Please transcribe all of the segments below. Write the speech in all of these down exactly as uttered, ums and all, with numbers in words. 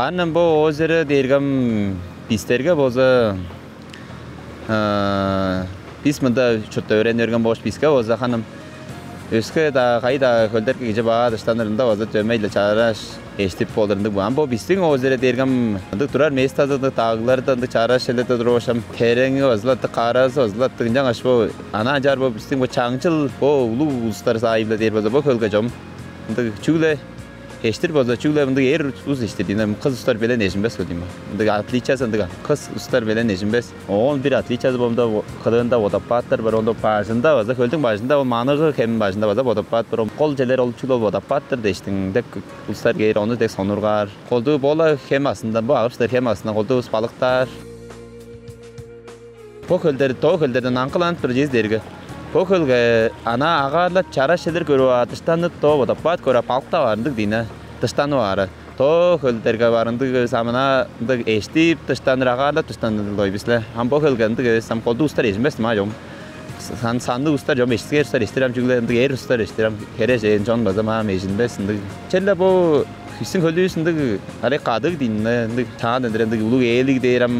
Ам бо озеро дээрге ам бистерге болза, бис мында чуртта өөренип берген болгаш, биске болза харын өске-даа, кайы-даа хөлдерге кижи баар дыштаныр, ында болза дөмей-ле чараш эштип болур ындыг. Ам бо бистиң озеро дээрге ам ындыг турар местазы ындыг дагларда, ындыг чараш черлерде тургаш, ам тереңи база-ла ындыг, каразы база-ла ындыг. Ынчангаш бо анаа ынчаар бо бистиң бо чаңчыл, бо улуг улустар саайы-биле дээр болза, бо хөлге чом ындыг чүгле эштир болза, чүгле мындыг эр улус эштир дийин, кыс улустар белен эжинмес ол дийин. Мындыг отличиязы ындыг, кыс улустар белен эжинмес. Оон бир отличиязы болза, кыдыында водопадтар бар, оон бажында база, хөлдүң бажында, ол Маныгы хемниң бажында база водопад бар. Ол черлер ол чүгле ол водопадтыр дээштиң, дег улустар кээр, ону дег сонуургаар. Колдуу бо-ла хем аазындан, бо агып чыдар хем аазындан колдуу улус балыктаар. Бо хөлдер, доо хөлдерден аңгыланып турар чүве дээрге, бо хөлге анаа агаарлап, чараш черлер көрүп аар, дыштанып, доо водопад көрүп аар, балыктап аар ындыг дийин, дыштанып аары. Доо хөлдерге бар ындыг эвес, ам анаа ындыг эштип дыштаныр, агаарлап дыштаныр-ла бис-ле. Ам бо хөлге ындыг эвес, ам колдуу улустар эжинмес-тир ам чом. Сан-, санныг улустар чом, эштиксир улустар эштир ам, чүгле ындыг эр улустар эштир ам, херээжен чон база ам эжинмес ындыг. Черле бо бистиң хөлүвүс ындыг арай кадыг дийин, ындыг чаан дендире ындыг улуг ээлиг дээр ам,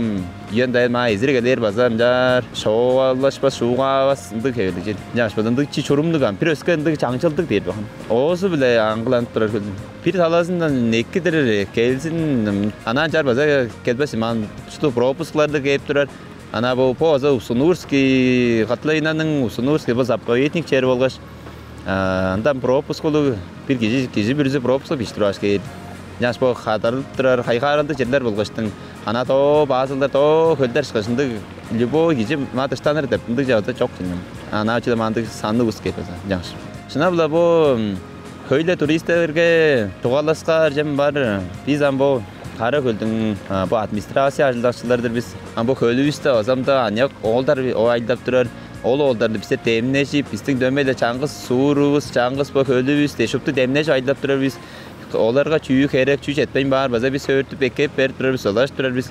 үен-даян маа эзир келээр база ынчаар шоолашпас, шуугаавас ындыг хевирлиг чүве. Ынчангаш база ындыг чии чурумнуг ам, бир өске ындыг чаңчылдыг дээр бе харын. Оозу-биле аңгыланып турар хөлдүң. Бир талазындан эки-дир, келзин, анаа ынчаар база келбес, ам шупту пропускларлыг кээп турар. Анаа бо, бо база Усть-Нурский, Котловинаның Усть-Нурский, бо заповедник чер болгаш, а, ында пропуск улуг, бир кижи, кижи бүрүзү пропуск бичип тургаш кээр. Ынчангаш бо кадарылып турар, хайгааралдыг черлер болгаштың, анаа доо базылдар, доо хөлдер ышкаш ындыг, любой кижи маа дыштаныр деп ындыг чагда чок чүве. Анаа чүгле мындыг санныг улус кээр база, ынчангаш. Шынап-ла бо хөй-ле туристерге чугаалаксаар чүвем бар. Бис ам бо Кара-Хөлдүң, а, бо администрация ажылдакчылары-дыр бис. Ам бо хөлүвүсте база ам-даа аныяк оолдар ажылдап турар. Ол оолдар-биле бистер демнежип, бистиң дөмей-ле чаңгыс суурувус, чаңгыс бо хөлүвүс дээш шупту демнежип ажылдап турар бис. Оларга чүү херек, чүү четпейн баар, база бис өөртүп эккеп берип турар бис, ылажып турар бис.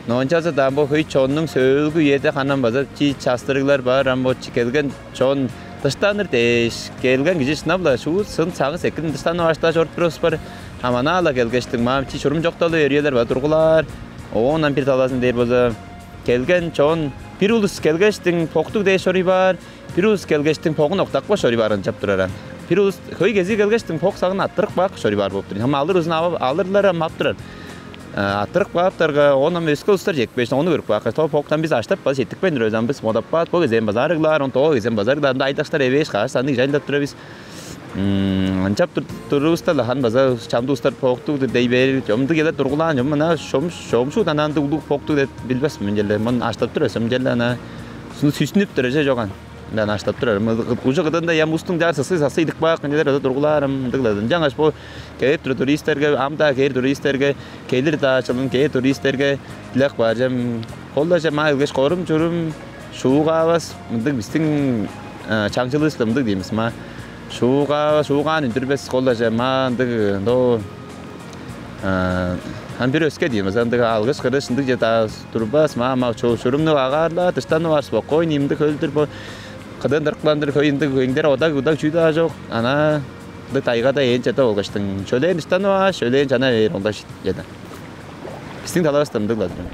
Но ынчалза-даа ам бо хөй чоннуң сөөлгү үеде харын база чии частырыглар бар, ам бо чии келген чон дыштаныр дээш келген кижи шынап-ла шуут шын сагыш-сеткилин дыштанып алгаш-даа чоруп турар улус бар. Ам анаа-ла келгештиң, маа чии чурум чок-даа-ла үелер база тургулаар. Оон ам бир талазын дээр болза, келген чон, бир улус келгештиң боктуг дээш чоруй баар, бир улус келгештиң богун октапкаш чоруй баар, ынчап турар аан. Бир улус хөй кезии келгештиң бок сагын арттырып каапкаш чоруй баар болуп турар. Ам алыр улузун ап, алырлар ам ап турар. А, арттырып кааптарга, оон ам өске улустар чедип кээштиң, ону көрүп каапкаш, то боктан бис аштап база четтикпейн турар бис аан, бис модап каап, бо кезээн база арыглаар, оон доо кезээн база арыглаар, ында ажылдакчылар эвээш каш санныг кижи ажылдап турар бис. М, ынчап тур-, турувуста-ла харын база чамдык улустар боктуг-дур дей бээр, чамдык черлер тургулаан, чом мына шом-, шомшууда анаа ындыг улуг боктуг деп билбес мен черле. Мын аштап турар бис ам черле, анаа сүүс-, сүүстүнүп турар чүве чок аан. Ынчан аштап турар. М, уже кыдыында ам улустуң чаар сыскый-саксый идип каапкан черлер база тургулаар ам ындыг-ла. Ынчангаш бо кээп турар туристерге, ам-даа кээр туристерге, келир-даа чылын кээр туристерге дилеп каар чүвем, кол-ла чүве маа келгеш, корум-чурум, шуугаавас, мындыг бистиң, а, чаңчылывыс-ла мындыг дийин бис, маа. Шуугаавас, шуугаан үндүрбес, кол-ла чүве маа ындыг, ындоо, а, ам бир өске дийин бис, ындыг алгыш-кырыш ындыг чүве-даа турбас, маа, маа чу-, чурумну агаарлаар, дыштанып аар, спокойный мындыг хөл-дүр бо. Кыдыын дырыкпаан-дыр, хөй ындыг эңдере одаг-удаг чүү-даа чок. Анаа ындыг тайгада ээн черде болгаштың, шөлээн дыштанып аар, шөлээн чана бээр болгаш чеде. Бистиң талавыс-даа мындыг-ла-дыр.